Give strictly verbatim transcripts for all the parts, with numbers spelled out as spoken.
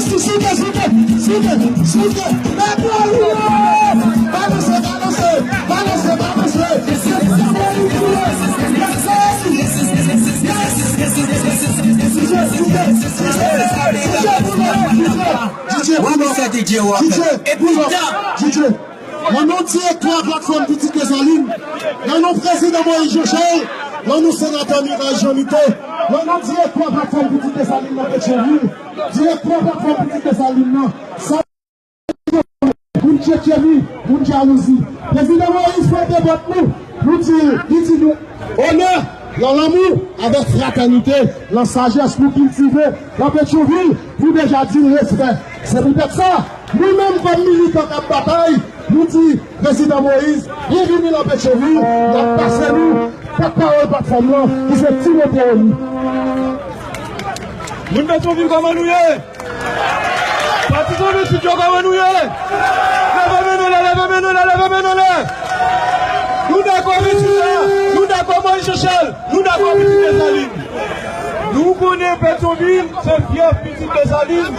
Souke, souke, souke, souke. Mèt la, wi! Balanse, balanse, balanse, balanse. Wi, misye D J Walker. Epi, DJ, DJ, DJ. Nan non direktè Platfòm Pitit Desalin, nan non prezidan Moïse Jean Charles, nan non senatè Miray Jean Mito, nan non direktè Platfòm Pitit Desalin nan Petyonvil, direktè Platfòm Pitit Desalin nan, sa moun tchetcheni, moun jalouzi. Prezidan Moïse frape pòt nou, nou di, li di nou, onè, nan lanmou, avèk fratènite, nan sajès nou kiltive, nan Petyonvil, nou deja di l respè. Se poutèt sa, nou menm kòm militan k ap batay, nou di, prezidan Moïse, byenvini nan Petyonvil, n ap pase nou, pòtpawòl platfòm lan, ki se Timote Rony. Moun Petyonvil, kòman nou ye? Patizan Pitit yo, kòman nou ye? Leve men nou anlè, leve men nou anlè, leve men nou anlè. Nou dakò Pitit la, nou dakò Moïse Jean Charles, nou dakò Pitit Desalin. Nou konnen Petyonvil se fyèf Pitit Desalin.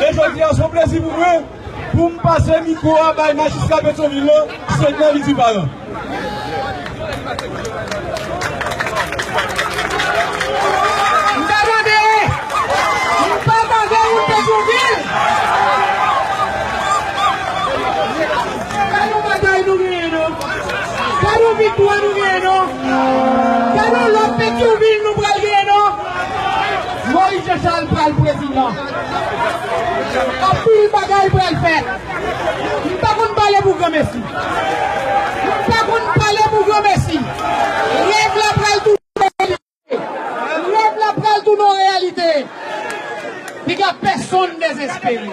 E jodi a, se yon plezi pou mwen pou m pase mikwo a bay majistra Petyonvil lan, Sednè Lidi Paran. M pa tande! M pa tande moun Petyonvil! Gade yon batay nou genyen non! Gade yon viktwa nou genyen non! Gade yon lòt Petyonvil nou pral genyen non! Moïse Jean Charles pral prezidan! Anpil bagay pral fèt! M pa konn pale pou granmesi. M pa konn pale pou granmesi. Rèv la pral tounen reyalite. Rèv la pral tounen reyalite. Piga pèsonn dezespere.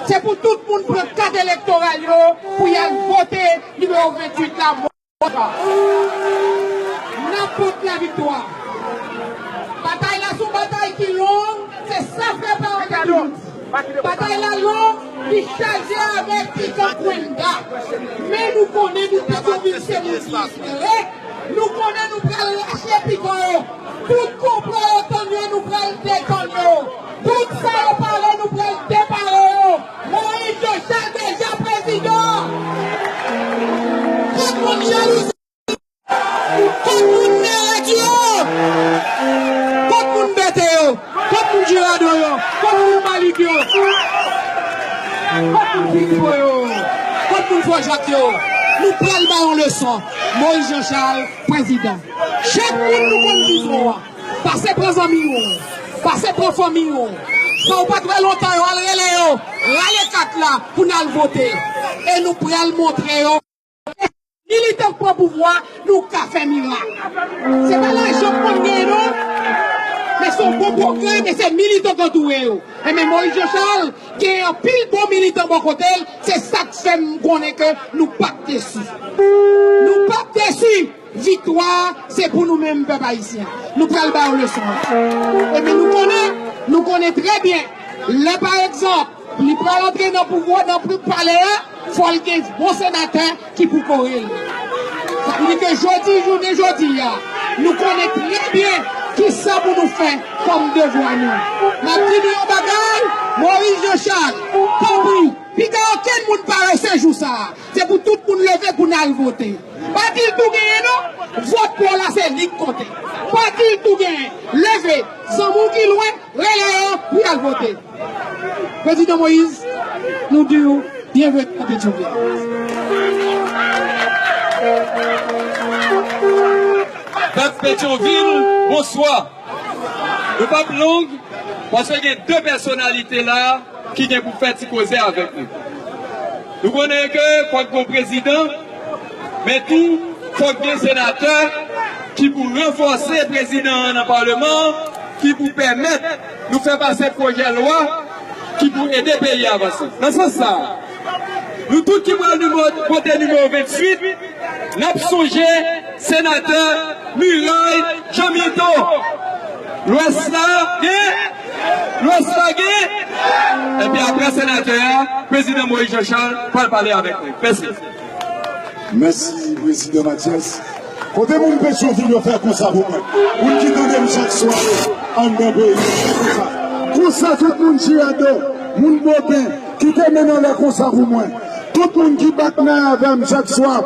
Se pou tout moun pran kat elektoral yo pou y al vote nimewo venntuit la. N ap pot laviktwa. Batay la se yon batay ki long, se sa fè pa anpil. Batay la long, li chaje avèk pikan kwenda. Men nou konnen nou Petyonvil se moun ki espere. Nou konnen nou pral rache pikan yo. Tout konplo yo tann yo, nou pral detann yo. Tout sa yo pare, nou pral depare yo. Moïse Jean Charles deja prezidan. Kot moun jalouzi? Kot moun nèg yo? Kot moun bète yo? Kot moun jiradon yo? Kot moun malik yo? Kot moun filipo yo? Kot moun fòjak yo? Nou pral ba yon leson. Moïse Jean Charles, prezidan. Chak moun nou konn vizyon an. Pase pran zanmi w. Pase pran fanmi w. Sa w pa t wè lontan yo, al rele yo. Rale kat la pou n al vote. E nou pral montre yo. Militan k pran pouvwa, nou ka fè mirak. Se pa lajan k konn genyen non. Men se yon bon pwogram e se militan k antoure yo. Enben Moïse Jean Charles gen anpil bon militan bò kote l, se sa k fè m konnen ke nou p ap desi. Nou p ap desi. Viktwa a, se pou nou menm pèp ayisyen. Nou pral ba yo leson an. Ebyen nou konnen, nou konnen trè byen. Lè pa egzanp, li pral antre nan pouvwa, nan pri palè a, fò l gen bon senatè ki pou kore l. Sa vle di ke jodi, jounen jodi a, nou konnen trè byen kisa pou nou fè kòm devwa nou. M ap di nou yon bagay, Moïse Jean Charles, tanpri, piga okenn moun parese jou sa a. Se pou tout moun leve pou n al vote. Pa di l tou genyen non. Vòt pa w la se li k konte. Pa di l tou genyen. Leve. Zanmi w ki lwen, rele yo pou y al vote. Prezidan Moïse, nou di w byenveni nan Petyonvil. Pèp Petyonvil, bonswa. Nou p ap long, paske gen de pèsonalite la ki gen pou fè ti koze avèk nou. Nou konnen ke fòk gen yon prezidan, men tou fòk gen senatè ki pou ranfòse prezidan an nan palman an, ki pou pèmèt nou fè pase pwojè lwa ki pou ede peyi a avanse. Nan sans sa a, nou tout ki pral nimewo, vote nimewo venntuit, n ap sonje senatè Miray Jean Mito. Lwès la gen? Lwès la gen? Epi apre senatè a, prezidan Moïse Jean Charles pral pale avèk nou. Mèsi. Mèsi, prezidan Mathias. Kote moun Petyonvil yo fè konsa pou mwen? Moun ki tande m chak swa yo anndan peyi, fè konsa. Konsa tout moun chire do. Moun Boben, kite men anlè konsa pou mwen. Tout moun ki bat men avè m chak swa,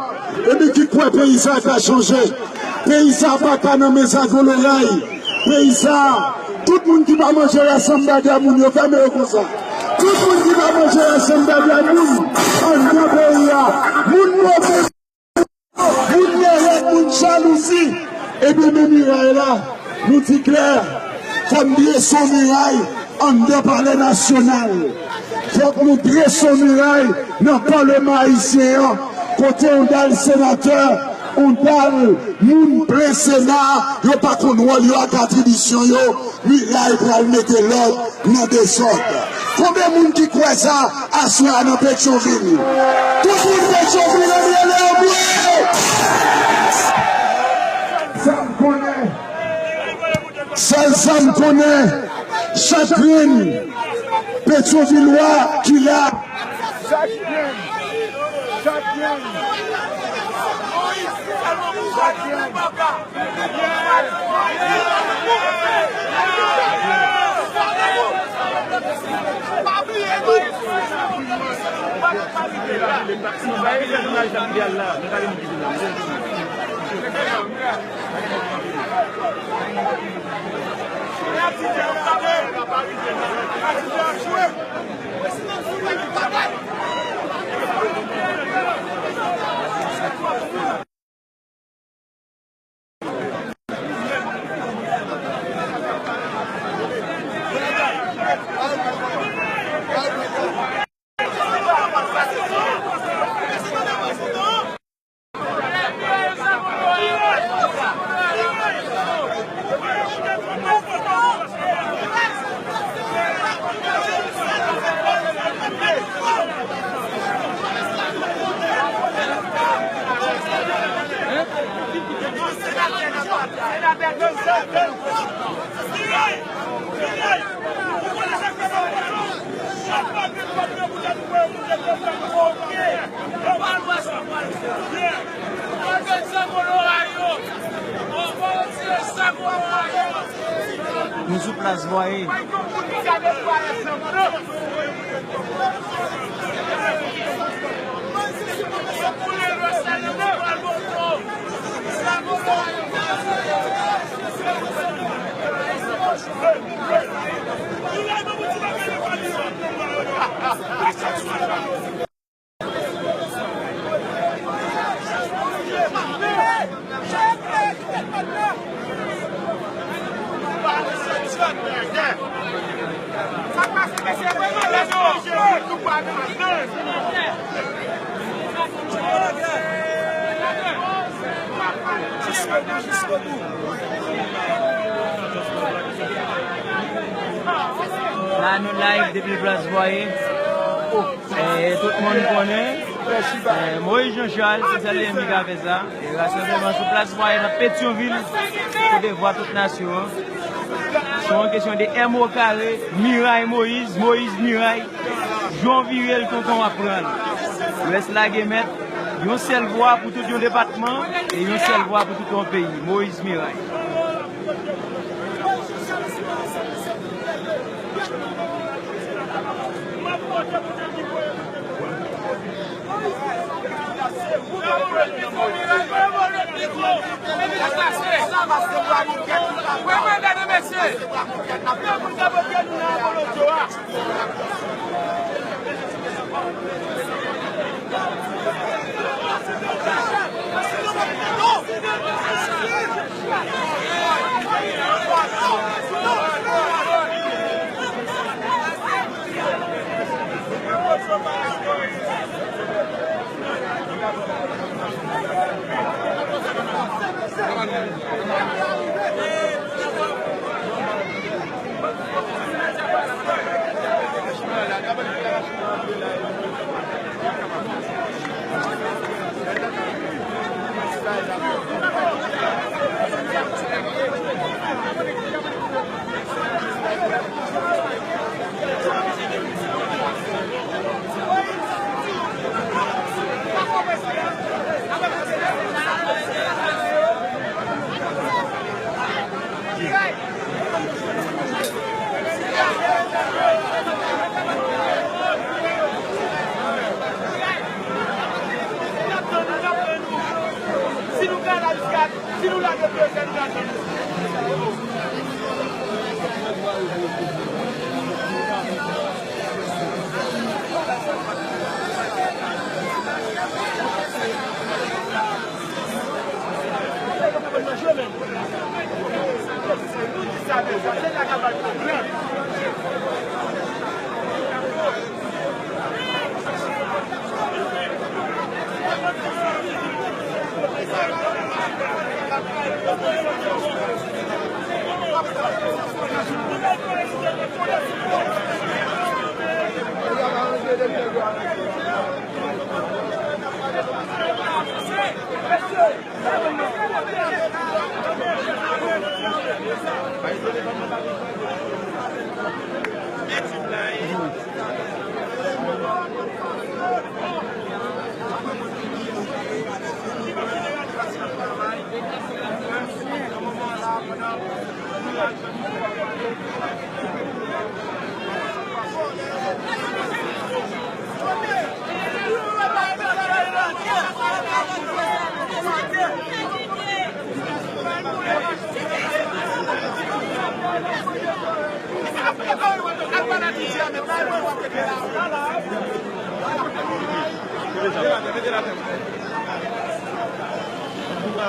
epi ki kwè peyi sa ka chanje. Peyi sa pa ka nan men Zago Loray. Peyi sa, tout moun ki pa manje rasanm bagay moun yo, fèmen yo konsa. Tout moun ki pa manje rasanm bagay moun anndan peyi a, moun Boben. Moun nèyèt, moun jalouzi. Ebyen, men miray la, nou di klè, fò n dreson miray anndan Palè Nasyonal. Fòk nou dreson miray nan Palèman ayisyen an, kote yon dal senatè, yon dal moun plen Sena, yo pa konn wòl yo ak atribisyon yo. Miray pral mete lòd nan dezòd. Konbyen moun ki kwè sa aswè a nan Petyonvil? Tout moun Petyonvil, ann rele anmwe! Sa m konnen, sèl sa m konnen, chak grenn Petyonvilwa ki la. Chak grenn, chak grenn, chak grenn. Nou sou plas Vwaye. La nou live depi plas Vwaye. Eh, tout moun konnen, eh, Moïse Jean Charles, se sèl li menm ki ka fè sa. E rasanbleman sou plas Vwaye nan Petyonvil, kote Vwa Tout Nasyon an. Se yon kesyon de M O kare, Miray Moïse, Moïse Miray. Jan w vire l, tonton, w ap pran l. Rès la gen mèt, yon sèl vwa pou tout yon depatman, e yon sèl vwa pou tout yon peyi. Moïse Miray.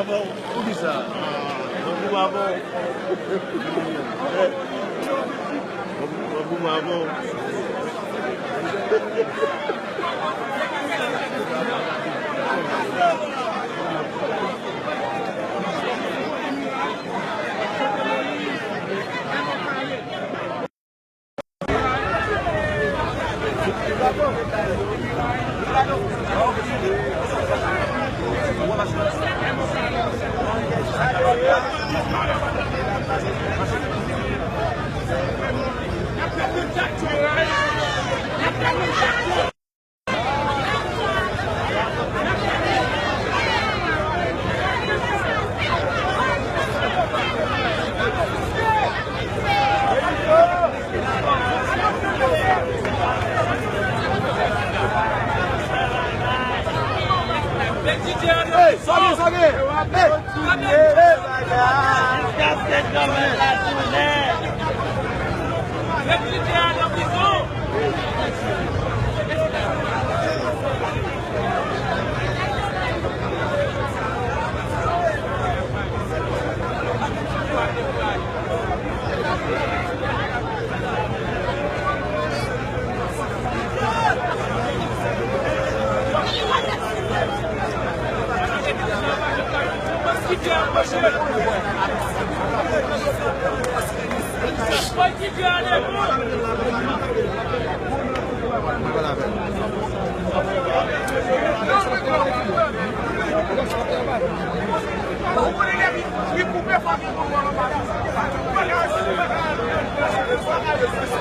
Pou kisa? Pou pa bon. Pou pa bon. Hey, sa gen, sa gen.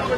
Hey.